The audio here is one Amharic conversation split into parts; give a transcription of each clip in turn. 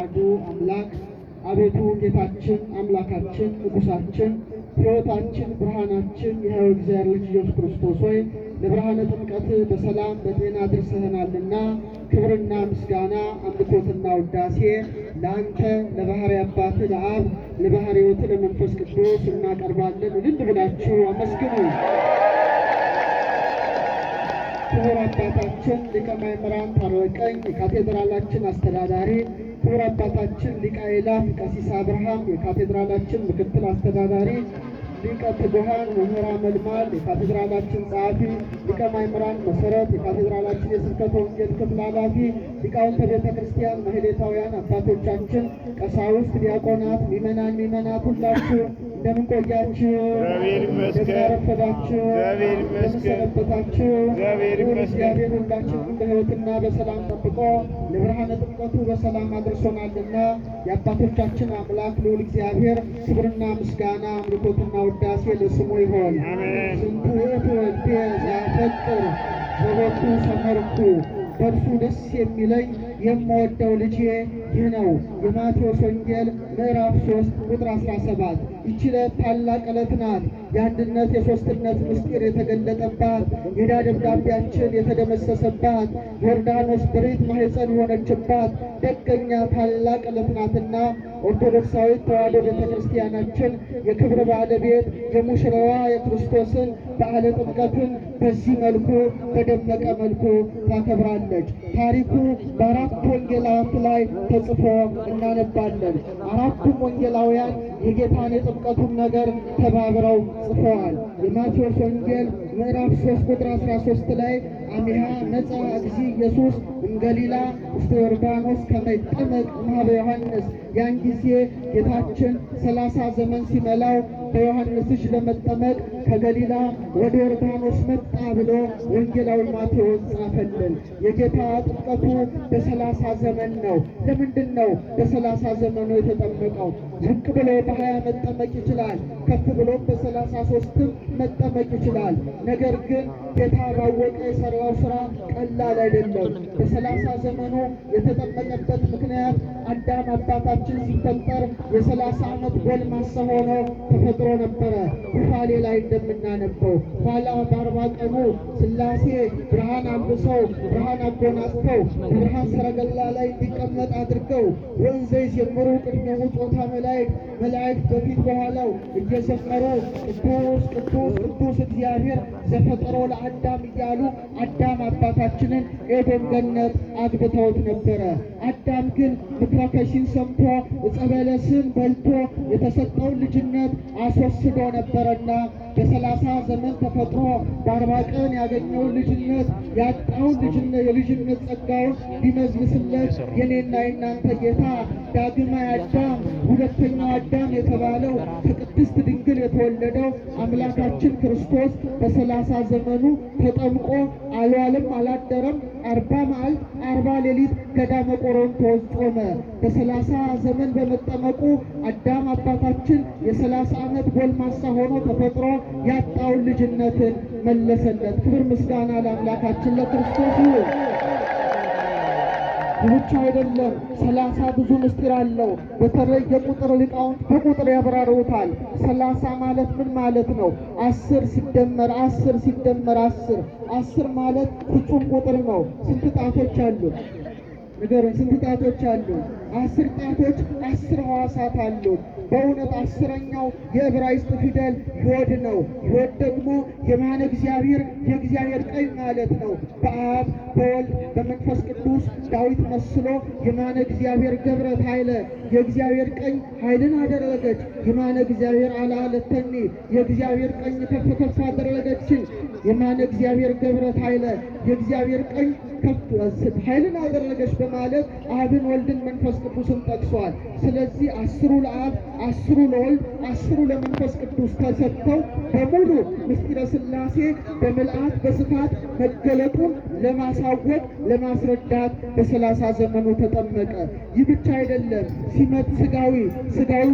አሐዱ አምላክ። አቤቱ ጌታችን አምላካችን ንጉሳችን ሕይወታችን ብርሃናችን የሕያው እግዚአብሔር ልጅ ኢየሱስ ክርስቶስ ሆይ፣ ለብርሃነ ጥምቀት በሰላም በጤና አድርሰኸናልና ክብርና ምስጋና አምልኮትና ውዳሴ ለአንተ፣ ለባሕርይ አባትህ ለአብ፣ ለባሕርይ ሕይወትህ ለመንፈስ ቅዱስ እናቀርባለን። እልል ብላችሁ አመስግኑ። ክቡር አባታችን ሊቀ ማእምራን ታረቀኝ የካቴድራላችን አስተዳዳሪ፣ ክቡር አባታችን ሊቀ አእላፍ ቀሲስ አብርሃም የካቴድራላችን ምክትል አስተዳዳሪ፣ ሊቀ ትጉሃን መምህር አመልማል የካቴድራላችን ጸሐፊ፣ ሊቀ ማእምራን መሰረት የካቴድራላችን የስብከተ ወንጌል ክፍል ኃላፊ፣ ሊቃውንተ ቤተ ክርስቲያን፣ ማህሌታውያን አባቶቻችን፣ ቀሳውስት፣ ዲያቆናት፣ ምእመናን፣ ምእመናት ሁላችሁ እንደምን ቆያችሁ? እግዚአብሔር ይመስገን። እንደምን አረፈዳችሁ? እግዚአብሔር እንደምን ይመስገን። ሰነበታችሁ? እግዚአብሔር ልዑል ይመስገን። እግዚአብሔር ሁላችንን በሕይወትና በሰላም ጠብቆ ለብርሃነ ጥምቀቱ በሰላም አድርሶናልና የአባቶቻችን አምላክ ልዑል እግዚአብሔር ክብርና ምስጋና አምልኮትና ውዳሴ ለስሙ ይሆን። አሜን። ዝንቱ ውእቱ ወልድየ ዘአፈቅር ዘቦቱ ሰመርኩ፣ በእርሱ ደስ የሚለኝ የምወደው ልጄ ይህ ነው። የማቴዎስ ወንጌል ምዕራፍ 3 ቁጥር 17። ይህች ዕለት ታላቅ ዕለት ናት። የአንድነት የሦስትነት ምስጢር የተገለጠባት፣ የዕዳ ደብዳቤያችን የተደመሰሰባት፣ ዮርዳኖስ ብሪት ማኅፀን የሆነችባት ደገኛ ታላቅ ዕለት ናትና ኦርቶዶክሳዊት ተዋሕዶ ቤተ ክርስቲያናችን የክብር ባለቤት የሙሽራዋ የክርስቶስን በዓለ ጥምቀትን በዚህ መልኩ በደመቀ መልኩ ታከብራለች። ታሪኩ በአራቱ ወንጌላውያን ላይ ተጽፎ እናነባለን። አራቱም ወንጌላውያን የጌታን የጥምቀቱን ነገር ተባብረው ጽፈዋል። የማቴዎስ ወንጌል ምዕራፍ 3 ቁጥር 13 ላይ አሚሃ መጽአ እግዚእ ኢየሱስ እምገሊላ ውስተ ዮርዳኖስ ከመ ይጠመቅ እምኀበ ዮሐንስ። ያን ጊዜ ጌታችን 30 ዘመን ሲመላው በዮሐንስ እጅ ለመጠመቅ ከገሊላ ወደ ዮርዳኖስ መጣ ብሎ ወንጌላዊ ማቴዎስ ጻፈልን። የጌታ ጥምቀቱ በ30 ዘመን ነው። ለምንድን ነው በ30 ዘመኑ የተጠመቀው? ዝቅ ብሎ በ20 መጠመቅ ይችላል። ከፍ ብሎ በ33ም መጠመቅ ይችላል። ነገር ግን ጌታ ባወቀ የሰራው ስራ ቀላል አይደለም። በ30 ዘመኑ የተጠመቀበት ምክንያት አዳም አባታችን ሲፈጠር የ30 ዓመት ጎልማሳ ሆኖ ተፈጥሮ ነበረ። ኩፋሌ ላይ እንደምናነበው ኋላ በ40 ቀኑ ሥላሴ ብርሃን አልብሰው ብርሃን አጎናጽፈው በብርሃን ሰረገላ ላይ እንዲቀመጥ አድርገው ወእንዘ ይዜምሩ ቅድሜሁ ጾታ መላእክት፣ መላእክት በፊት በኋላው እየዘመሩ ቅዱስ ቅዱስ ቅዱስ እግዚአብሔር ዘፈጠሮ ለአዳም እያሉ አዳም አባታችንን ኤዶም ገነት አግብተውት ነበረ። አዳም ግን ምክረ ከሺን ሰምቶ ዕፀ በለስን በልቶ የተሰጠውን ልጅነት አስወስዶ ነበረና በ30 ዘመን ተፈጥሮ በ40 ቀን ያገኘውን ልጅነት፣ ያጣውን ልጅነት፣ የልጅነት ጸጋውን ሊመልስለት የኔና የናንተ ጌታ ዳግማዊ አዳም፣ ሁለተኛው አዳም የተባለው፣ ከቅድስት ድንግል የተወለደው አምላካችን ክርስቶስ በ30 ዘመኑ ተጠምቆ አልዋለም አላደረም። 40 መዓልት 40 ሌሊት ገዳመ ቆሮንቶስ ጾመ። በ30 ዘመን በመጠመቁ አዳም አባታችን የ30 ዓመት ጎልማሳ ሆኖ ተፈጥሮ ያጣውን ልጅነትን መለሰለት። ክብር ምስጋና ለአምላካችን ለክርስቶስ ይሁን። ይህ ብቻ አይደለም። 30 ብዙ ምስጢር አለው። በተለይ የቁጥር ሊቃውንት በቁጥር ያብራሩታል። 30 ማለት ምን ማለት ነው? 10 ሲደመር 10 ሲደመር 10። 10 ማለት ፍጹም ቁጥር ነው። ስንት ጣቶች አሉት? ንገሩኝ። ስንት ጣቶች አሉ? 10 ጣቶች፣ 10 ሕዋሳት አሉት። በእውነት 10ኛው የዕብራይስጥ ፊደል ዮድ ነው። ዮድ ደግሞ የማነ እግዚአብሔር፣ የእግዚአብሔር ቀኝ ማለት ነው። በአብ በወልድ በመንፈስ ቅዱስ ዳዊት መስሎ የማነ እግዚአብሔር ገብረት ኃይለ፣ የእግዚአብሔር ቀኝ ኃይልን አደረገች። የማነ እግዚአብሔር አልዓለተኒ፣ የእግዚአብሔር ቀኝ ከፍ ከፍ አደረገችኝ። የማነ እግዚአብሔር ገብረት ኃይለ፣ የእግዚአብሔር ቀኝ ከፍ ኃይልን አደረገች በማለት አብን፣ ወልድን፣ መንፈስ ቅዱስን ጠቅሷል። ስለዚህ 10ሩ ለአብ፣ 10ሩ ለወልድ፣ 10ሩ ለመንፈስ ቅዱስ ተሰጥተው በሙሉ ምስጢረ ሥላሴ በምልአት በስፋት መገለጡን ለማሳወቅ ለማስረዳት በ30 ዘመኑ ተጠመቀ። ይህ ብቻ አይደለም። ሲመት ስጋዊ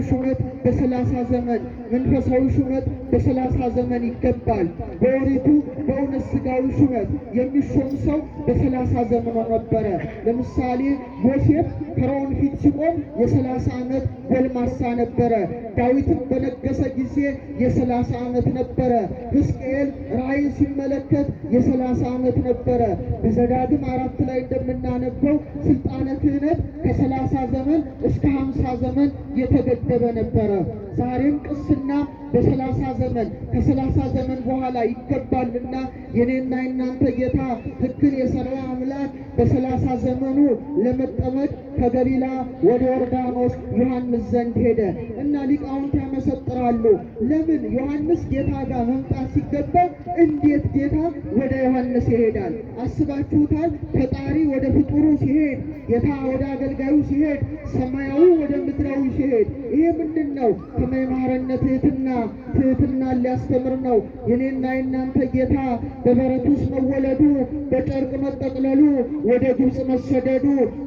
ሹመት በ30 ዘመን፣ መንፈሳዊ ሹመት በ30 ዘመን ይገባል። በኦሪቱ በእውነት ስጋዊ ሹመት የሚሾም ሰው በ30 ዘመኑ ነበረ። ለምሳሌ ዮሴፍ ፈርዖን ፊት ሲቆም የ30 ዓመት ጎልማሳ ነበረ። ዳዊትም በነገሰ ጊዜ የ30 ዓመት ነበረ። ሕዝቅኤል ራእይን ሲመለከት የ30 ዓመት ነበረ። በዘዳግም 4 ላይ እንደምናነበው ስልጣነ ክህነት ከ30 ዘመን እስከ 50 ዘመን የተገደበ ነበረ። ዛሬም ቅስና በ30 ዘመን ከ30 ዘመን በኋላ ይገባልና የኔና የናንተ ጌታ ሕግን የሰራ አምላክ በ30 ዘመኑ ለመጠመቅ ከገሊላ ወደ ዮርዳኖስ ዮሐንስ ዘንድ ሄደ እና ሊቃውንት ያመሰጥራሉ። ለምን ዮሐንስ ጌታ ጋር መምጣት ሲገባው እንዴት ጌታ ወደ ዮሐንስ ይሄዳል? አስባችሁታል? ፈጣሪ ወደ ፍጡሩ ሲሄድ፣ ጌታ ወደ አገልጋዩ ሲሄድ፣ ሰማያዊ ወደ ምድራዊ ሲሄድ፣ ይሄ ምንድን ነው? ከመ ይምሃረነ ትሕትና፣ ትሕትናን ሊያስተምር ነው። የኔና የናንተ ጌታ በበረት ውስጥ መወለዱ፣ በጨርቅ መጠቅለሉ፣ ወደ ግብፅ መሰደዱ፣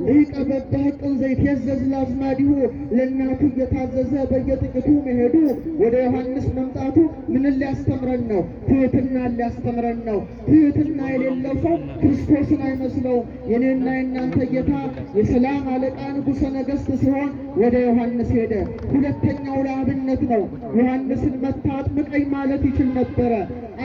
ሊቀ በበሕቅን ዘይትየዘዝ ለአዝማዲሁ፣ ለእናቱ እየታዘዘ በየጥቂቱ መሄዱ፣ ወደ ዮሐንስ መምጣቱ ምንን ሊያስተምረን ነው? ትሕትናን ሊያስተምረን ነው። ትሕትና የሌለው ሰው ክርስቶስን አይመስለውም። የኔና የናንተ ጌታ የሰላም አለቃ ንጉሠ ነገሥት ሲሆን ወደ ዮሐንስ ሄደ። ሁለተኛው ለአብነት ነው። ዮሐንስን መታ አጥምቀኝ ማለት ይችል ነበረ።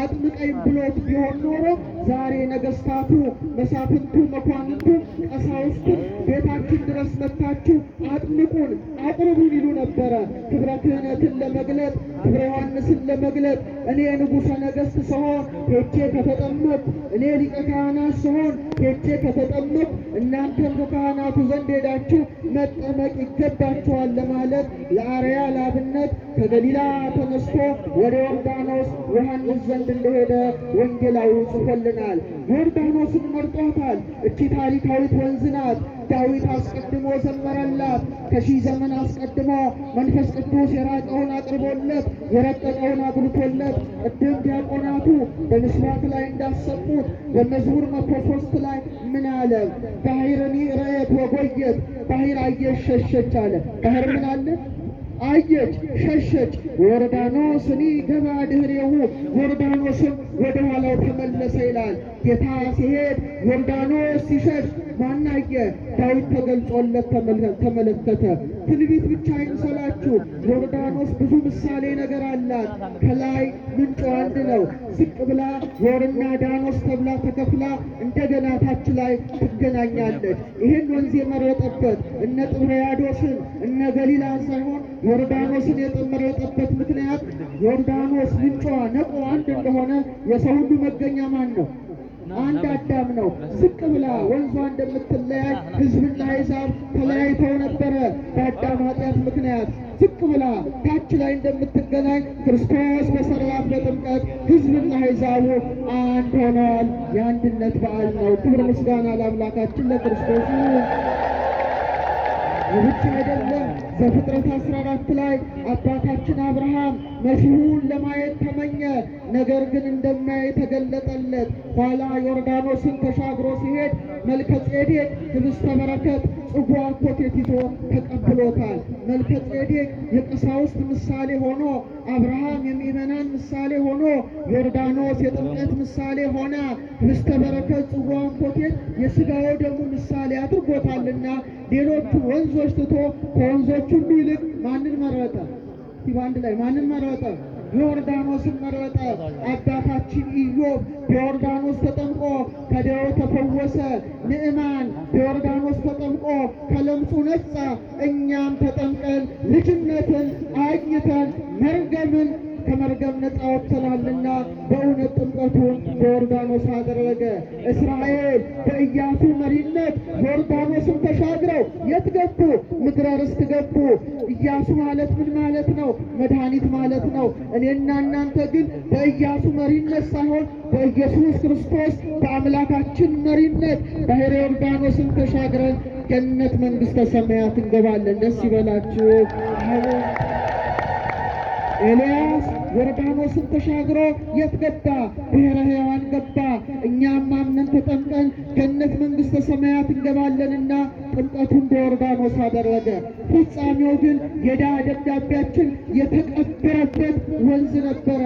አጥምቀኝ ብሎት ቢሆን ኖሮ ዛሬ ነገስታቱ፣ መሳፍንቱ፣ መኳንንቱ፣ ቀሳውስቱ ቤታችን ድረስ መታችሁ አጥምቁን፣ አቅርቡን ይሉ ነበረ። ክብረ ክህነትን ለመግለጥ፣ ክብረ ዮሐንስን ለመግለጥ እኔ ንጉሠ ነገሥት ስሆን ሄጄ ከተጠመቅኩ፣ እኔ ሊቀ ካህናት ስሆን ሄጄ ከተጠመቅኩ፣ እናንተም ከካህናቱ ዘንድ ሄዳችሁ መጠመቅ ይገባችኋል ለማለት ለአርያ ለአብነት ከገሊላ ተነስቶ ወደ ዮርዳኖስ ዮሐንስ ዘንድ እንደሄደ ወንጌላዊው ጽፎልናል። ዮርዳኖስን መርጧታል። እቺ ታሪካዊት ወንዝ ናት። ዳዊት አስቀድሞ ዘመረላት። ከሺህ ዘመን አስቀድሞ መንፈስ ቅዱስ የራቀውን አቅርቦለት የረቀቀውን አጉልቶለት፣ ቅድም ዲያቆናቱ በምስዋክ ላይ እንዳሰሙት በመዝሙር 103 ላይ ምን አለ? ባሕርኒ ረአየት ወጎየት፣ ባህር አየች ሸሸች አለ። ባህር ምን አለ? አየች ሸሸች። ዮርዳኖስኒ ገብአ ድኅሬሁ፣ ዮርዳኖስም ወደ ኋላው ተመለሰ ይላል። ጌታ ሲሄድ ዮርዳኖስ ሲሸሽ ማን አየ? ዳዊት ተገልጾለት ተመለከተ። ትንቢት ብቻ አይምሰላችሁ። ዮርዳኖስ ብዙ ምሳሌ ነገር አላት። ከላይ ምንጩ አንድ ነው። ዝቅ ብላ ዮርና ዳኖስ ተብላ ተከፍላ እንደገና ታች ላይ ትገናኛለች። ይህን ወንዝ የመረጠበት እነ ጥብርያዶስን እነ ገሊላን ሳይሆን ዮርዳኖስን የመረጠበት ምክንያት ዮርዳኖስ ምንጯ ነቆ አንድ እንደሆነ የሰው ሁሉ መገኛ ማን ነው? አንድ አዳም ነው። ዝቅ ብላ ወንዟ እንደምትለያይ ሕዝብና አሕዛብ ተለያይተው ነበረ በአዳም ኃጢአት ምክንያት። ዝቅ ብላ ታች ላይ እንደምትገናኝ ክርስቶስ በሰራት በጥምቀት ሕዝብና አሕዛቡ አንድ ሆነዋል። የአንድነት በዓል ነው። ክብር ምስጋና ለአምላካችን ለክርስቶስ ይሁን። ይህ ብቻ አይደለም። ዘፍጥረት 14 ላይ አባታችን አብርሃም መሲሁን ለማየት ተመኘ። ነገር ግን እንደማያይ ተገለጠለት። ኋላ ዮርዳኖስን ተሻግሮ ሲሄድ መልከ ጼዴቅ ህብስተ በረከት ጽዋ ኮቴት ይዞ ተቀብሎታል። መልከ ጼዴቅ የቀሳውስት ምሳሌ ሆኖ፣ አብርሃም የምእመናን ምሳሌ ሆኖ፣ ዮርዳኖስ የጥምቀት ምሳሌ ሆና፣ ህብስተ በረከት ጽዋ ኮቴት የሥጋው ደሙ ምሳሌ አድርጎታልና ሌሎቹ ወንዞች ትቶ ከወንዞች ሁሉ ይልቅ ማንን መረጠ? እስቲ በአንድ ላይ ማንን መረጠ? ዮርዳኖስን መረጠ። አባታችን ኢዮብ በዮርዳኖስ ተጠምቆ ከደዌው ተፈወሰ። ንዕማን በዮርዳኖስ ተጠምቆ ከለምጹ ነጻ። እኛም ተጠምቀን ልጅነትን አግኝተን መርገምን ከመርገም ነፃ ወጥተናልና በእውነት ጥምቀቱን በዮርዳኖስ አደረገ። እስራኤል በኢያሱ መሪነት ዮርዳኖስን ተሻግረው የት ገቡ? ምድረ ርስት ገቡ። ኢያሱ ማለት ምን ማለት ነው? መድኃኒት ማለት ነው። እኔና እናንተ ግን በኢያሱ መሪነት ሳይሆን በኢየሱስ ክርስቶስ በአምላካችን መሪነት ባሕረ ዮርዳኖስን ተሻግረን ገነት መንግሥተ ሰማያት እንገባለን። ደስ ይበላችሁ። ኤልያስ ዮርዳኖስን ተሻግሮ የት ገባ? ብሔረ ሕያዋን ገባ። እኛም አምነን ተጠምቀን ገነት መንግሥተ ሰማያት እንገባለንና ጥምቀቱን በዮርዳኖስ አደረገ። ፍጻሜው ግን የዕዳ ደብዳቤያችን የተቀበረበት ወንዝ ነበረ።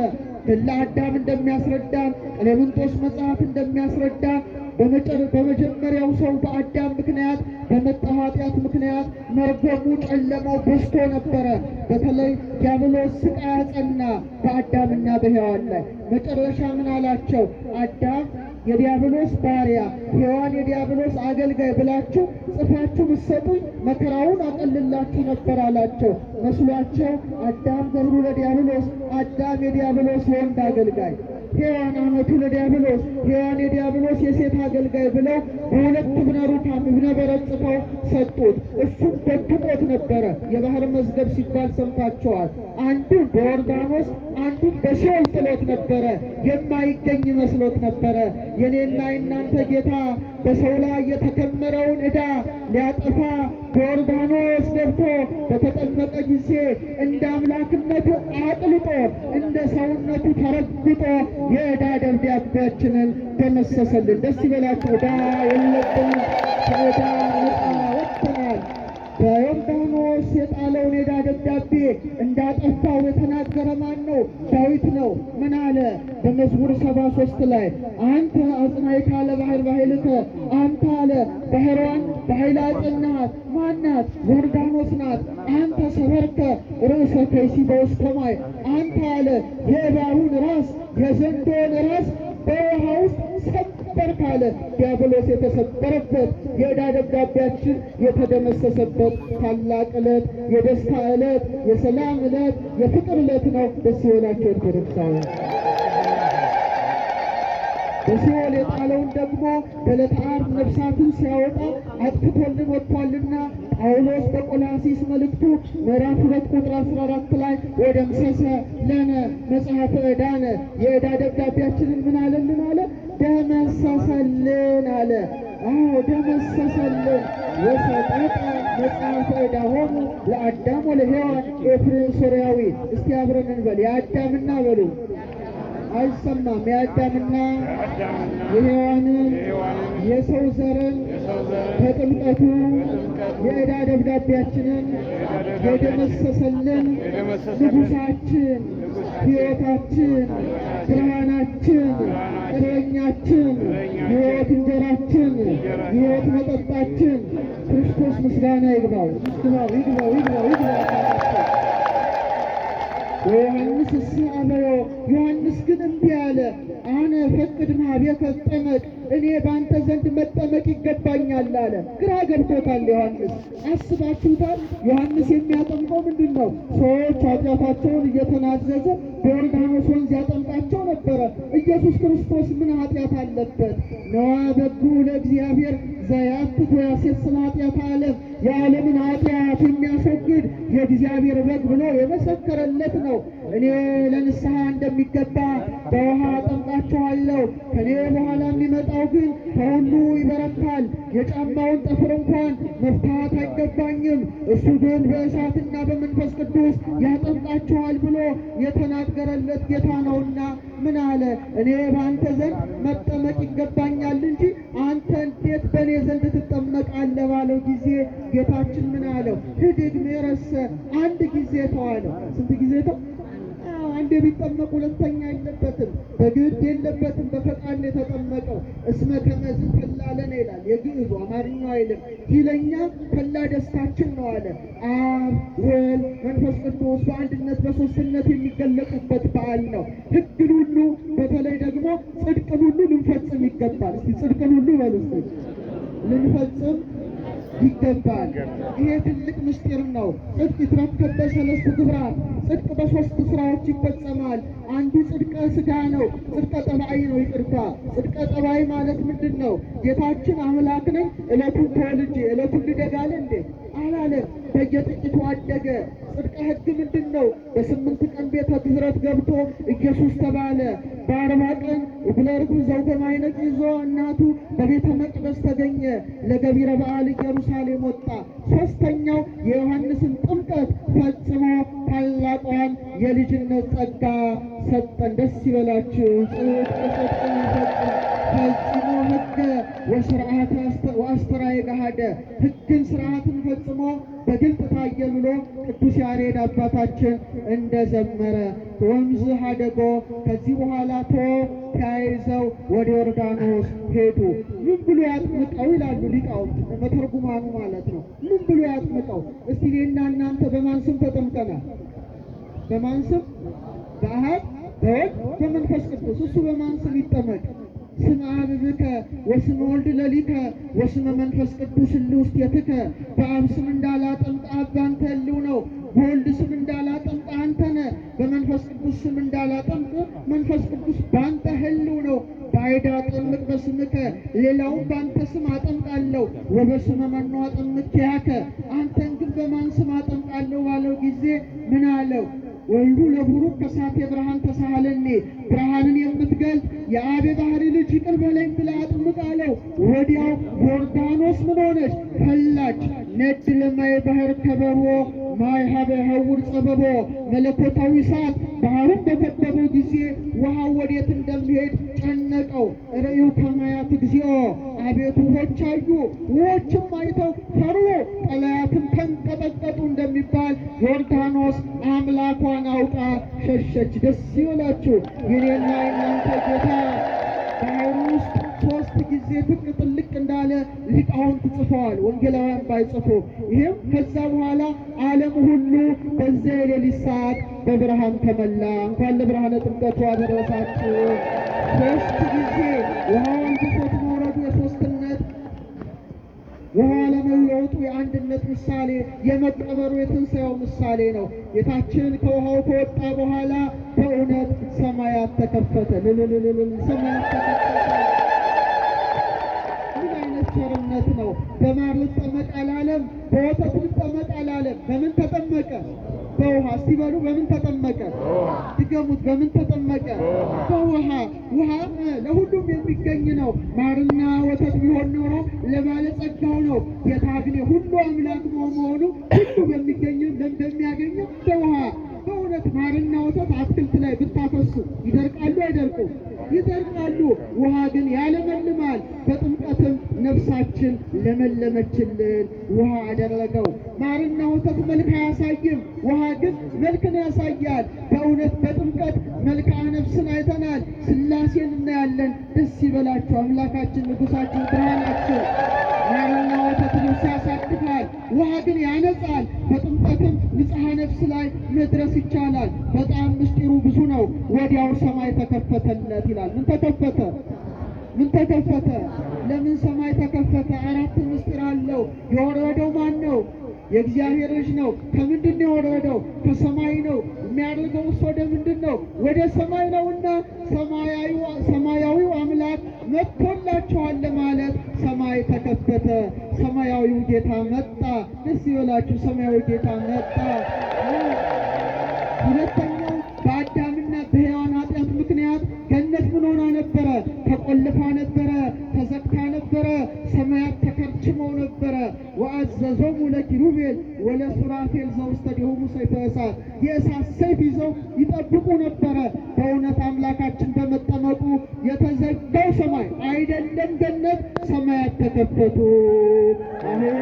ገድለ አዳም እንደሚያስረዳን፣ ቀሌምንጦስ መጽሐፍ እንደሚያስረዳን በመጀመሪያው ሰው በአዳም ምክንያት በመጣው ኃጢአት ምክንያት መርገሙ ጨለማው በዝቶ ነበረ። በተለይ ዲያብሎስ ስቃይ አጸና በአዳምና በሔዋን ላይ። መጨረሻ ምን አላቸው? አዳም የዲያብሎስ ባሪያ፣ ሔዋን የዲያብሎስ አገልጋይ ብላችሁ ጽፋችሁ ብትሰጡኝ መከራውን አቀልላችሁ ነበር አላቸው። መስሏቸው አዳም ገብሩ ለዲያብሎስ፣ አዳም የዲያብሎስ የወንድ አገልጋይ፣ ሔዋን አመቱ ለዲያብሎስ፣ ሔዋን የዲያብሎስ የሴት አገልጋይ ብለው በሁለት እብነ ሩካም እብነ በረድ ጽፈው ሰጡት። እሱም ደብቆት ነበረ። የባህር መዝገብ ሲባል ሰምታችኋል። አንዱን በዮርዳኖስ አንዱን በሲኦል ጥሎት ነበረ። የማይገኝ መስሎት ነበረ። የኔና የእናንተ ጌታ በሰው ላይ የተከመረውን ዕዳ ሊያጠፋ በዮርዳኖስ ገብቶ በተጠመቀ ጊዜ እንደ አምላክነቱ አጥልጦ እንደ ሰውነቱ ተረግጦ የዕዳ ደብዳቤያችንን ደመሰሰልን። ደስ ይበላችሁ። ዕዳ የለብንም፣ ከዕዳ ነፃ ወጥተናል። በዮርዳኖስ የጣለውን የዕዳ ደብዳቤ እንዳጠፋው የተናገረ ማን ነው? ዳዊት ነው። ምን አለ? በመዝሙር 73 ላይ አንተ አጽናዕካ ለባሕር በኃይልከ፣ አንተ አለ ባሕሯን በኃይል አጸናሃት። ማናት? ዮርዳኖስ ናት። አንተ ሰበርከ ርእሰ ከይሲ በውስተ ማይ፣ አንተ አለ የእባቡን ራስ የዘንዶን ራስ በውሃ ውስጥ ሰበርክ አለ። ዲያብሎስ የተሰበረበት የዕዳ ደብዳቤያችን የተደመሰሰበት ታላቅ ዕለት፣ የደስታ ዕለት፣ የሰላም ዕለት፣ የፍቅር ዕለት ነው። ደስ ይበላችሁ ኦርቶዶክሳውያን። በሲኦል የጣለውን ደግሞ በዕለተ ዓርብ ነፍሳትን ሲያወጣ አጥፍቶልን ወጥቷልና ጳውሎስ በቆላሲስ መልእክቱ ምዕራፍ 2 ቁጥር 14 ላይ ወደምሰሰ ለነ መጽሐፈ ዕዳነ፣ የዕዳ ደብዳቤያችንን ምን አለልን አለ? ደመሰሰልን አለ። አዎ ደመሰሰልን። ወሰጠጠ መጽሐፈ ዕዳሆሙ ለአዳም ወለሔዋን ኤፍሬም ሶርያዊ። እስቲ አብረን እንበል። የአዳምና በሉ፣ አይሰማም። የአዳምና የሔዋንን የሰው ዘርን በጥምቀቱ የዕዳ ደብዳቤያችንን የደመሰሰልን ንጉሳችን፣ ሕይወታችን፣ ብርሃናችን፣ እረኛችን፣ የሕይወት እንጀራችን፣ የሕይወት መጠጣችን ክርስቶስ ምስጋና ይግባው፣ ይግባው፣ ይግባው፣ ይግባው፣ ይግባው። ወዮሐንስ እሰ አበዮ፣ ዮሐንስ ግን እምቢ አለ። አነ ፈቅድ እምኀቤከ እጠመቅ፣ እኔ በአንተ ዘንድ መጠመቅ ይገባኛል አለ። ግራ ገብቶታል ዮሐንስ። አስባችሁታል? ዮሐንስ የሚያጠምቀው ምንድን ነው? ሰዎች ኃጢአታቸውን እየተናዘዘ በዮርዳኖስ ወንዝ ያጠምቃቸው ነበረ። ኢየሱስ ክርስቶስ ምን ኃጢአት አለበት? ነዋ በጉ ለእግዚአብሔር ዘያትት ወያሴስል ኃጢአተ ዓለም፣ የዓለምን ኃጢአት የሚያስወግድ የእግዚአብሔር በግ ብሎ የመሰከረለት ነው። እኔ ለንስሐ እንደሚገባ በውሃ አጠምቃችኋለሁ፣ ከኔ በኋላ የሚመጣው ግን ከሁሉ ይበረታል፣ የጫማውን ጠፍር እንኳን መፍታት አይገባኝም፣ እሱ ግን በእሳትና በመንፈስ ቅዱስ ያጠምቃችኋል ብሎ የተናገረለት ጌታ ነውና ምን አለ? እኔ በአንተ ዘንድ መጠመቅ ይገባኛል እንጂ አንተ እንዴት በእኔ ዘንድ ትጠመቃለህ? ባለው ጊዜ ጌታችን ምን አለው? ህድግ ሜረሰ፣ አንድ ጊዜ ተዋለው። ስንት ጊዜ ተው? አንዴ ቢጠመቅ ሁለተኛ የለበትም፣ በግድ የለበትም። በፈቃድ ነው የተጠመቀው። እስመ ከመዝ ተላለነ ይላል የግዕዙ፣ አማርኛው አይልም። ይለኛ ተላ ደስታችን ነው አለ። አብ ወልድ መንፈስ ቅዱስ በአንድነት በሶስትነት የሚገለጡበት በዓል ነው። ሕግን ሁሉ በተለይ ደግሞ ጽድቅን ሁሉ ልንፈጽም ይገባል። እስቲ ጽድቅን ሁሉ በሉ እስቲ ልንፈጽም ይገባል። ይሄ ትልቅ ምስጢር ነው። ጽድቅ ይትረከብ በሰለስቱ ግብራት፣ ጽድቅ በሶስት ስራዎች ይፈጸማል። አንዱ ጽድቀ ስጋ ነው፣ ጽድቀ ጠባይ ነው። ይቅርታ፣ ጽድቀ ጠባይ ማለት ምንድን ነው? ጌታችን አምላክ ነኝ ዕለቱን ተወልጄ ዕለቱን ልደግ አለ እንዴ? አላለም። በየጥቂቱ አደገ። ጽድቀ ሕግ ምንድን ነው? በ8 ቀን ቤተ ግዝረት ገብቶ ኢየሱስ ተባለ። በ40 ቀን እግለ ርግብ ዘውገ ማዕነቅ ይዞ እናቱ በቤተ መቅደስ ተገኘ። ለገቢረ በዓል ኢየሩሳሌም ወጣ። ሶስተኛው የዮሐንስን ጥምቀት ፈጽሞ ታላቋን የልጅነት ጸጋ ሰጠን። ደስ ይበላችሁ። ጽድቅ ጽድቅን ይፈጽም ፈጽሞ ሕገ ወስርዓተ ወአስተርአየ ገሃደ፣ ሕግን ስርዓትን ፈጽሞ በግልጥ ታየ ብሎ ቅዱስ ያሬድ አባታችን እንደዘመረ ወንዝ ሀደጎ ከዚህ በኋላ ተያይዘው ወደ ዮርዳኖስ ሄዱ። ምን ብሎ ያጥምቀው ይላሉ ሊቃውንት፣ መተርጉማኑ ማለት ነው። ምን ብሎ ያጥምቀው? እስቲ እኔና እናንተ በማን ስም ተጠምቀናል? በማን ስም? በአብ በወልድ በመንፈስ ቅዱስ። እሱ በማን ስም ይጠመቅ? ስመ አብ ብከ ወስመ ወልድ ለሊከ ወስመ መንፈስ ቅዱስ እልውስቴትከ። በአብ ስም እንዳላጠምቅ አብ ባንተ ህልው ነው። በወልድ ስም እንዳላጠምቅ አንተ ነህ። በመንፈስ ቅዱስ ስም እንዳላጠምቅ መንፈስ ቅዱስ ባንተ ህልው ነው። ባዕዳ አጠምቅ በስምከ፣ ሌላውን ባንተ ስም አጠምቃለሁ። ወበስመ መኑ አጠምቅ ኪያከ፣ አንተን ግን በማን ስም አጠምቃለሁ ባለው ጊዜ ምን አለው? ወልዱ ለቡሩክ ከሳቴ ብርሃን ተሳሃለኒ፣ ብርሃንን የምትገልጥ የአብ የባህሪ ልጅ ይቅር በለኝ ብለህ አጥምቅ አለው። ወዲያው ዮርዳኖስ ምን ሆነች? ፈላች። ነድ ለማየ ባህር ከበቦ ማይ ሀበ ሐውር ጸበቦ። መለኮታዊ እሳት ባህሩን በከበበው ጊዜ ውሃው ወዴት እንደሚሄድ ጨነቀው። ርእዩ ከማያት እግዚኦ፣ አቤቱ ውሆች አዩ፣ ውሆችም አይተው ፈሩ፣ ቀላያትም ተንቀጠቀጡ እንደሚባል ዮርዳኖስ አምላኳን አውቃ ሸሸች። ደስ ይበላችሁ። የኔና የናንተ ጌታ ባህሩ ውስጥ 3 ጊዜ ብቅ ጥልቅ እንዳለ ሊቃውንት ጽፈዋል፣ ወንጌላውያን ባይጽፉ። ይህም ከዛ በኋላ ዓለም ሁሉ በዚያ የሌሊት ሰዓት በብርሃን ተመላ። እንኳን ለብርሃነ ጥምቀቱ አደረሳችሁ። 3 ጊዜ ውሃው አንብሶት መውረዱ የሶስትነት፣ ውሃ ለመለወጡ የአንድነት ምሳሌ፣ የመቀበሩ የትንሣኤው ምሳሌ ነው። ጌታችን ከውሃው ከወጣ በኋላ በእውነት ሰማያት ተከፈተ። ልልልልል ሰማያት ተከፈተ። ምን አይነት ቸርነት ነው! በማር ልጠመቅ አላለም፣ በወተት ልጠመቅ አላለም። በምን ተጠመቀ? በውሃ። እስቲ በሉ በምን ተጠመቀ? ድገሙት። በምን ተጠመቀ? በውሃ። ውሃ ለሁሉም የሚገኝ ነው። ማርና ወተት ቢሆን ኖሮ ለባለጸጋው ነው። ጌታ ግን የሁሉ አምላክ መሆኑ ሁሉ በሚገኘው በሚያገኘው በውሃ። በእውነት ማርና ወተት አትክልት ላይ ብታፈሱ ይደርቃሉ አይደርቁም? ይደርቃሉ። ውሃ ግን ያለመልማል። በጥምቀትም ነፍሳችን ለመለመችልን፣ ውሃ አደረገው። ማርና ወተት መልክ አያሳይም፣ ውሃ ግን መልክን ያሳያል። በእውነት በጥምቀት መልክዓ ነፍስን አይተናል፣ ሥላሴን እናያለን። ደስ ይበላችሁ። አምላካችን ንጉሳችን ብርሃናችን። ማርና ወተት ነፍስ ያሳድፋል፣ ውሃ ግን ያነጻል። በጥምቀትም ንጽሐ ነፍስ ላይ መድረስ ይቻላል። በጣም ምስጢሩ ብዙ ነው። ወዲያው ሰማይ ተከፈተለት ይላል። ምን ተከፈተ? ምን ተከፈተ? ለምን ሰማይ ተከፈተ? 4 ምስጢር አለው። የወረደው ማን ነው? የእግዚአብሔር ልጅ ነው። ከምንድን ነው የወረደው? ከሰማይ ነው። የሚያደርገውስ ወደ ምንድን ነው? ወደ ሰማይ ነውና ሰማያዊው አምላክ መጥቶላችኋል ለማለት ሰማይ ተከፈተ። ሰማያዊው ጌታ መጣ። ደስ ይበላችሁ። ሰማያዊው ጌታ መጣ። ሁለተኛው በአዳምና በሔዋን ኃጢአት ምክንያት ገነት ምን ሆና ነበረ? ተቆልፋ ነበረ፣ ተዘግታ ነበረ፣ ሰማያት ተከርችመው ነበረ። ወአዘዞሙ ለኪሩቤል ወለሱራፌል ዘውስተ ዲሆሙ ሰይፈ እሳት፣ የእሳት ሰይፍ ይዘው ይጠብቁ ነበረ። በእውነት አምላካችን በመጠመቁ የተዘጋው ሰማይ አይደለም ገነት፣ ሰማያት ተከፈቱ። አሁን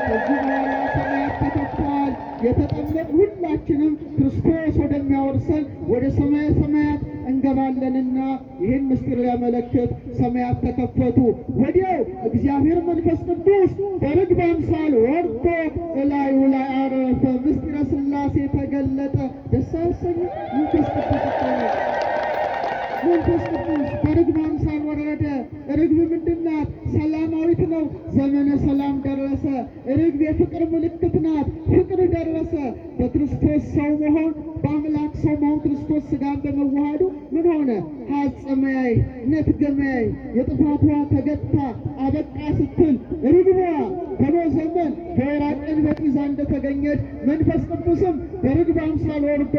ከዚህ በኋላ ሰማያት ተከፍተዋል። የተጠመቅ ሁላችንም ክርስቶስ ወደሚያወርሰን ወደ ሰማየ ሰማያት እንገባለንና ይህን ምስጢር ሊያመለክት ሰማያት ተከፈቱ። ወዲያው እግዚአብሔር መንፈስ ቅዱስ በርግብ አምሳል ወርዶ እላዩ ላይ አረፈ። ምስጢረ ሥላሴ ተገለጠ። ደስ አያሰኝም? መንፈስ ቅዱስ እኮ ነው። መንፈስ ቅዱስ በርግብ አምሳል ወረደ። ርግብ ምንድን ናት? ሰላማዊት ነው። ዘመነ ሰላም ደረሰ። ርግብ የፍቅር ምልክት ናት። ፍቅር ደረሰ። በክርስቶስ ሰው መሆን፣ በአምላክ ሰው መሆን፣ ክርስቶስ ሥጋን በመዋሃዱ ምን ሆነ? ሐጸመያይ ነትገመያይ የጥፋቷ ተገታ አበቃ ስትል ርግቧ በኖህ ዘመን በወይራ ቀንበጥ ይዛ እንደተገኘች መንፈስ ቅዱስም በርግብ አምሳል ወርዶ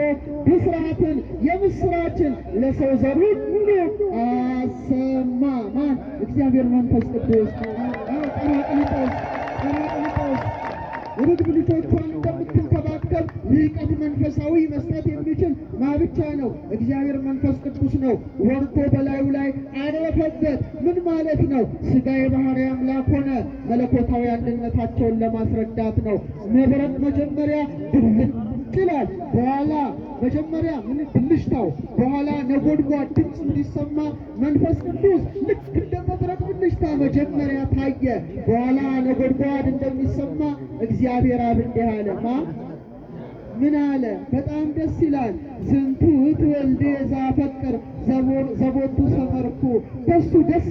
ብስራትን የምስራችን ለሰው ዘር ሁሉ አሰማ። ማን? እግዚአብሔር መንፈስ ቅዱስ። ጰራቅሊጦስ፣ ጰራቅሊጦስ ርግብ ልጆቿን እንደምትንከባከብ ልቀት መንፈሳዊ መስጠት የሚችል ማ ብቻ ነው? እግዚአብሔር መንፈስ ቅዱስ ነው። ወርዶ በላዩ ላይ አረፈበት። ምን ማለት ነው? ሥጋ የባህሪ አምላክ ሆነ። መለኮታዊ አንድነታቸውን ለማስረዳት ነው። መብረቅ መጀመሪያ ድብልቅ ይላል። በኋላ መጀመሪያ ምን ብልሽታው፣ በኋላ ነጎድጓድ ድምፅ እንዲሰማ መንፈስ ቅዱስ ልክ እንደ መብረቅ ብልሽታ መጀመሪያ ታየ። በኋላ ነጎድጓድ እንደሚሰማ እግዚአብሔር አብ እንዲህ አለ። ምን አለ? በጣም ደስ ይላል። ዝንቱ ውእቱ ወልድየ ዘአፈቅር ዘቦቱ ሰመርኩ፣ በሱ ደስ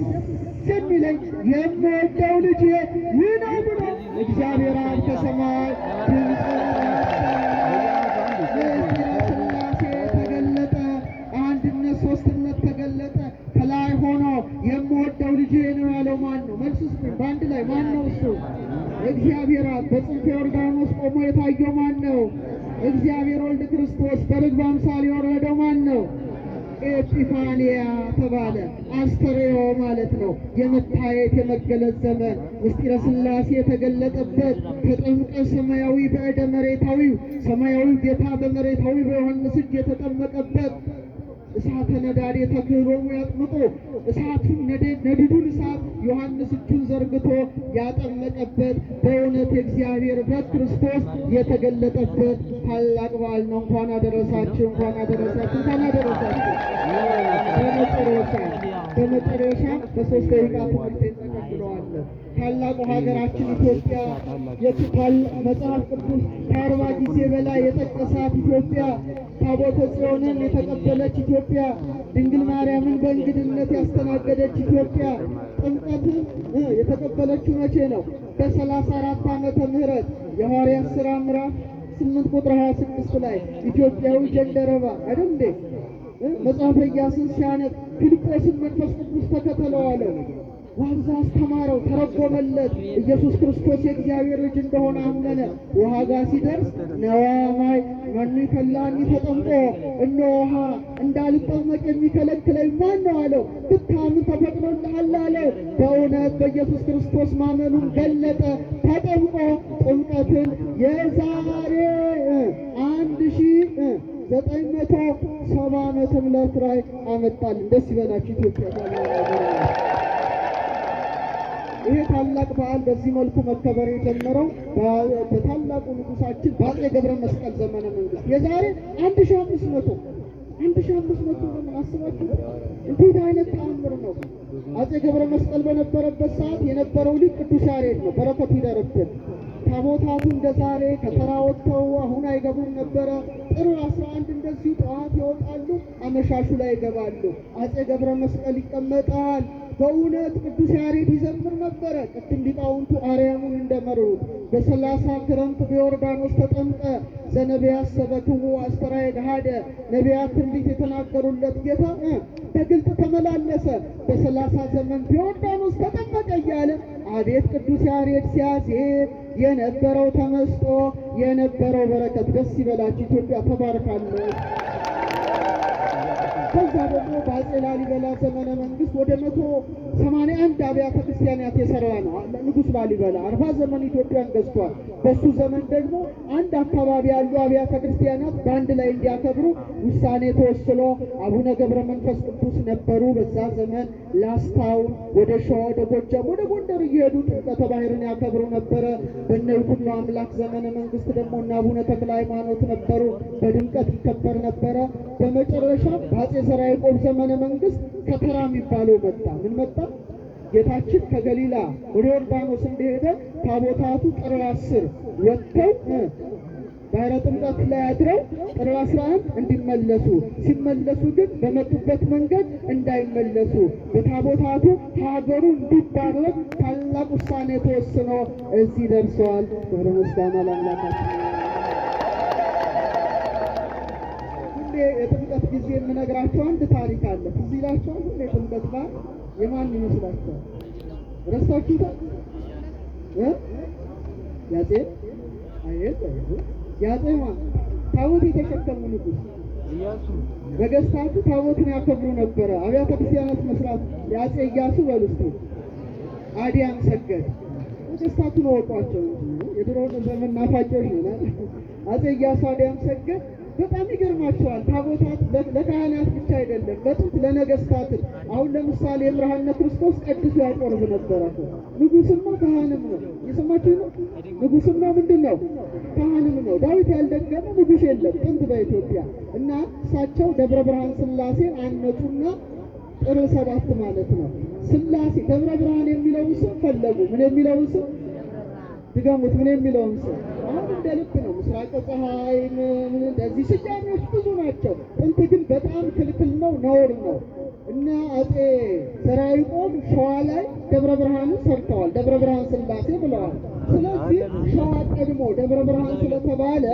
የሚለኝ የምወደው ልጄ ይህ ነው ብሎ እግዚአብሔር አብ ከሰማይ ድምፅ ምስጢረ ሥላሴ ተገለጠ። አንድነት ሶስትነት ተገለጠ። ከላይ ሆኖ የምወደው ልጄ ነው ያለው ማን ነው? መልስ ስጡኝ። በአንድ ላይ ማን ነው እሱ? እግዚአብሔር አብ። በጽንፈ ዮርዳኖስ ቆሞ የታየው ማን ነው? እግዚአብሔር ወልድ ክርስቶስ። በርግብ አምሳል የወረደው ማን ነው? ኤጲፋንያ ተባለ። አስተርእዮ ማለት ነው። የመታየት የመገለጽ ዘመን ምስጢረ ሥላሴ የተገለጠበት ተጠምቀ ሰማያዊ በእደ መሬታዊው ሰማያዊ ጌታ በመሬታዊ በዮሐንስ እጅ የተጠመቀበት እሳተ ነዳዴ ተክህሎሙ ያጥምቆ እሳቱን ነድዱን እሳት ዮሐንስ እጁን ዘርግቶ ያጠመቀበት በእውነት የእግዚአብሔር በግ ክርስቶስ የተገለጠበት ታላቅ በዓል ነው። እንኳን አደረሳችሁ፣ እንኳን አደረሳችሁ፣ እንኳን አደረሳችሁ። በመጨረሻ በ3 ደቂቃ ትምህርቴን ተቀብለዋለሁ። ታላቁ ሀገራችን ኢትዮጵያ፣ መጽሐፍ ቅዱስ ከ40 ጊዜ በላይ የጠቀሳት ኢትዮጵያ፣ ታቦተ ጽዮንን የተቀበለች ኢትዮጵያ፣ ድንግል ማርያምን በእንግድነት ያስተናገደች ኢትዮጵያ ጥምቀትን የተቀበለችው መቼ ነው? በ34 ዓመተ ምህረት የሐዋርያት ሥራ ምዕራፍ 8 ቁጥር 26 ላይ ኢትዮጵያዊ ጀንደረባ አይደል እንዴ መጽሐፈ ኢያሱን ሲያነብ ፊልጶስን መንፈስ ቅዱስ ተከተለው አለው። ዋዛ አስተማረው፣ ተረጎመለት። ኢየሱስ ክርስቶስ የእግዚአብሔር ልጅ እንደሆነ አመነ። ውሃ ጋር ሲደርስ ነዋ ማይ መኑ ይከላኒ ተጠምቆ፣ እነሆ ውሃ እንዳልጠመቅ የሚከለክለኝ ማን ነው አለው። ብታምን ተፈቅዶልሃል አለው። በእውነት በኢየሱስ ክርስቶስ ማመኑን ገለጠ። ተጠምቆ ጥምቀትን የዛሬ 1970 ዓመተ ምህረት ላይ አመጣልን። ደስ ይበላችሁ ኢትዮጵያ። ይሄ ታላቅ በዓል በዚህ መልኩ መከበር የጀመረው በታላቁ ንጉሳችን በአፄ ገብረ መስቀል ዘመነ መንግስት የዛሬ 1500 1500 ዘመን አስባችሁ እንዴት አይነት ተአምር ነው! አፄ ገብረ መስቀል በነበረበት ሰዓት የነበረው ሊቅ ቅዱስ ያሬድ ነው። በረከቱ ይደርብን። ታቦታቱ እንደ ዛሬ ከተራ ወጥተው አሁን አይገቡም ነበረ። ጥር 11 እንደዚሁ ጠዋት ይወጣሉ፣ አመሻሹ ላይ ይገባሉ። አፄ ገብረ መስቀል ይቀመጣል። በእውነት ቅዱስ ያሬድ ይዘምር ነበረ። ቅድም ሊቃውንቱ አርያሙን እንደመሩት በ30 ክረምት በዮርዳኖስ ተጠምቀ ዘነቢያት ሰበክዎ አስተርአየ ገሃደ፣ ነቢያት ትንቢት የተናገሩለት ጌታ በግልጥ ተመላለሰ። በ30 ዘመን በዮርዳኖስ ተጠመቀ እያለ አቤት ቅዱስ ያሬድ ሲያዜም የነበረው ተመስጦ የነበረው በረከት። ደስ ይበላችሁ ኢትዮጵያ ተባርካለች። ከዛ ደግሞ በአፄ ላሊበላ ዘመነ መንግስት ወደ 181 አብያተ ክርስቲያናት የሰራ ነው ንጉስ ላሊበላ። 40 ዘመን ኢትዮጵያን ገዝቷል። በሱ ዘመን ደግሞ አንድ አካባቢ ያሉ አብያተ ክርስቲያናት በአንድ ላይ እንዲያከብሩ ውሳኔ ተወስኖ አቡነ ገብረ መንፈስ ቅዱስ ነበሩ። በዛ ዘመን ላስታውን ወደ ሸዋ፣ ወደ ጎጃም፣ ወደ ጎንደር እየሄዱ ጥምቀተ ባህርን ያከብሩ ነበረ። በነ ይኩኖ አምላክ ዘመነ መንግስት ደግሞ እነ አቡነ ተክለ ሃይማኖት ነበሩ። በድምቀት ይከበር ነበረ። በመጨረሻ በአፄ ዘርዓ ያዕቆብ ዘመነ መንግስት ከተራ የሚባለው መጣ። ምን መጣ? ጌታችን ከገሊላ ወደ ዮርዳኖስ እንደሄደ ታቦታቱ ጥር 10 ወጥተው ባህረ ጥምቀት ላይ አድረው ጥር 11 እንዲመለሱ፣ ሲመለሱ ግን በመጡበት መንገድ እንዳይመለሱ በታቦታቱ ሀገሩ እንዲባረክ ታላቅ ውሳኔ ተወስኖ እዚህ ደርሰዋል። ክብር ምስጋና ለአምላካችን። ሁሌ የጥምቀት ጊዜ የምነግራቸው አንድ ታሪክ አለ። ትዝ ይላችኋል? ሁሌ የጥምቀት በዓል የማን ይመስላችኋል? ረሳችሁታል? ያጼ አይል ያጼ ማን ታቦት የተሸከሙ ንጉስ ነገስታቱ ታቦትን ያከብሩ ነበረ። አብያተ ክርስቲያናት መስራት የአፄ ኢያሱ በሉ እስቲ አዲያም ሰገድ ነገስታቱን እወቋቸው እንጂ የድሮውን ዘመን ናፋቂዎች ነን። አፄ ኢያሱ አድያም ሰገድ በጣም ይገርማቸዋል። ታቦታት ለካህናት ብቻ አይደለም፣ በጥንት ለነገስታትም። አሁን ለምሳሌ የብርሃነ ክርስቶስ ቀድሶ ያቆርብ ነበረ። ንጉስም ነው ካህንም ነው። እየሰማችሁ ነው። ንጉስም ነው ምንድን ነው? ካህንም ነው። ዳዊት ያልደገመ ንጉስ የለም ጥንት በኢትዮጵያ። እና እሳቸው ደብረ ብርሃን ስላሴን አነጹና ጥር 7 ማለት ነው። ስላሴ ደብረ ብርሃን የሚለውን ስም ፈለጉ። ምን የሚለውን ስም? ድገሙት። ምን የሚለውን ስም? አሁን እንደ ልብ ነው። ምስራቀ ፀሐይ ምን እንደዚህ ስያሜዎች ብዙ ናቸው። ጥንት ግን በጣም ክልክል ነው፣ ነውር ነው። እና አፄ ዘርዓ ያዕቆብ ሸዋ ላይ ደብረ ብርሃንን ሰርተዋል። ደብረ ብርሃን ስላሴ ብለዋል። ስለዚህ ሸዋ ቀድሞ ደብረ ብርሃን ስለተባለ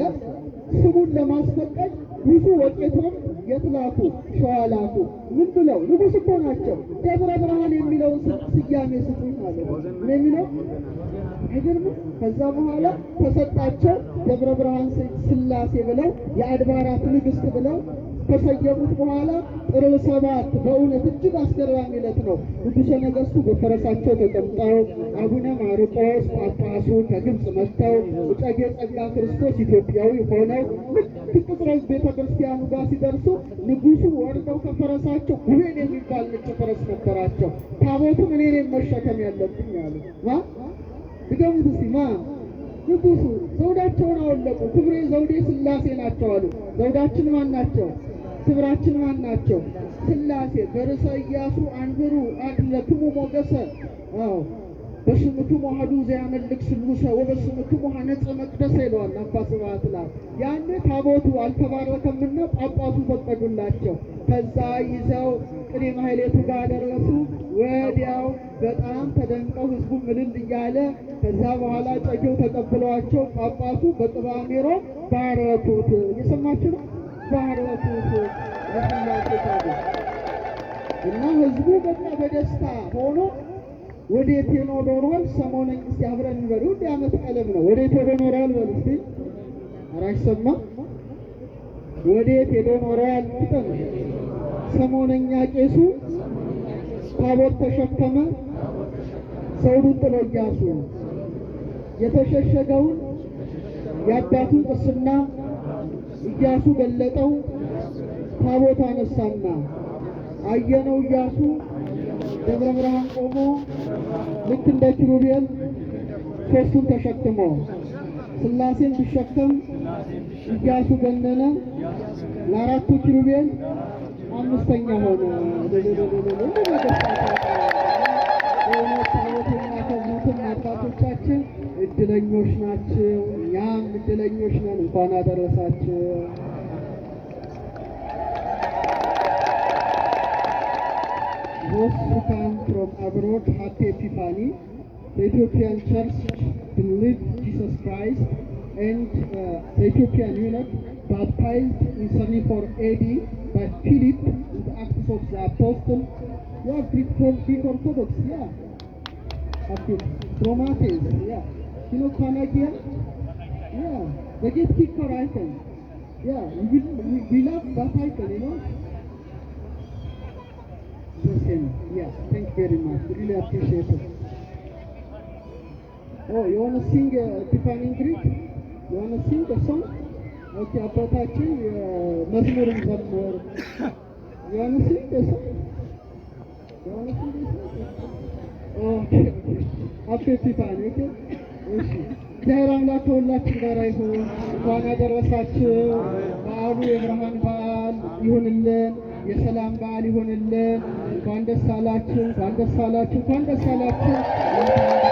ስሙን ለማስፈቀድ ብዙ ወቄቶም የት ላኩ? ሸዋ ላኩ። ምን ብለው? ንጉስ እኮ ናቸው። ደብረ ብርሃን የሚለውን ስያሜ ስጡኝ ማለት ነው። ምን የሚለው? አይገርምም? ከዛ በኋላ ተሰጣቸው። ደብረ ብርሃን ስላሴ ብለው የአድባራት ንግስት ብለው ከሰየሙት በኋላ ጥር 7 በእውነት እጅግ አስገራሚ ዕለት ነው። ንጉሠ ነገሥቱ በፈረሳቸው ተቀምጠው አቡነ ማርቆስ ጳጳሱ ከግብፅ መጥተው እጨጌ ጸጋ ክርስቶስ ኢትዮጵያዊ ሆነው ልክ ቅጥረ ቤተ ክርስቲያኑ ጋር ሲደርሱ ንጉሱ ወርደው ከፈረሳቸው ጉቤን የሚባል ነጭ ፈረስ ነበራቸው። ታቦቱን እኔ ነኝ መሸከም ያለብኝ አሉ። ማ? ድገሙት እስቲ። ማ? ንጉሱ ዘውዳቸውን አወለቁ። ክብሬ ዘውዴ ስላሴ ናቸው አሉ። ዘውዳችን ማን ናቸው? ክብራችን ማን ናቸው? ስላሴ። በርዕሰ ኢያሱ አንብሩ አድለክሙ ሞገሰ። አዎ፣ በስምክሙ አሐዱ ዘያመልክ ስሉሰ ወበስምክሙ ሐነጸ መቅደሰ ይለዋል አባ ስብሐት ላይ። ያኔ ታቦቱ አልተባረከምና ጳጳሱ ፈቀዱላቸው። ከዛ ይዘው ቅኔ ማህሌቱ ጋር ደረሱ። ወዲያው በጣም ተደንቀው ህዝቡ ምልል እያለ ከዛ በኋላ ጨጌው ተቀብለዋቸው ጳጳሱ በቅብዓ ሜሮን ባረኩት። እየሰማችሁ ነው? ባረኩት የስላሴ ታቦት። እና ህዝቡ በቃ በደስታ ሆኖ ወዴት ኖሯል? ሰሞነኝ እስቲ አብረን እንበል። ሁሌ ዓመት ቀለም ነው። ወዴት ሄዶ ኖሯል? በሉ እስቲ። ኧረ አይሰማም። ወዴት ሄዶ ኖሯል? ፍጠኑ። ሰሞነኛ ቄሱ ታቦት ተሸከመ፣ ዘውዱን ጥሎ ኢያሱ የተሸሸገውን የአባቱን ቅስና ኢያሱ ገለጠው፣ ታቦት አነሳና አየነው። ኢያሱ ደብረ ብርሃን ቆሞ ልክ እንደ ኪሩቤል ሶስቱን ተሸክሞ ስላሴን ቢሸከም ኢያሱ ገነነ፣ ለአራቱ ኪሩቤል አምስተኛ ሆነ። በእውነት ታቦት የሚያከብሩትም አባቶቻችን እድለኞች ናቸው። እኛም እድለኞች ነን። እንኳን አደረሳችሁ። Those who come from abroad, happy Epiphany. The Ethiopian Church believed Jesus Christ and the Ethiopian eunuch baptized in 74 AD by Philip in the Acts of the Apostle. You are Greek, from Greek Orthodox, yeah. Okay. From Athens, yeah. You know Panagia? Yeah. The gatekeeper icon. Yeah, we love that icon, you know. The same. Yeah, thank you very much. Really appreciate it. Oh, you wanna sing Epiphany in Greek? You wanna sing a song? Okay, አባታችን መዝሙር እንዘምር። You wanna sing a song? You wanna sing a song? Okay, okay. Happy Epiphany, okay? እሺ። እግዚአብሔር አምላክ ከሁላችን ጋር ይሁን። እንኳን አደረሳችሁ። በዓሉ የብርሃን በዓል ይሁንልን፣ የሰላም በዓል ይሁንልን። እንኳን ደስ አላችሁ፣ እንኳን ደስ አላችሁ፣ እንኳን ደስ አላችሁ። እንኳን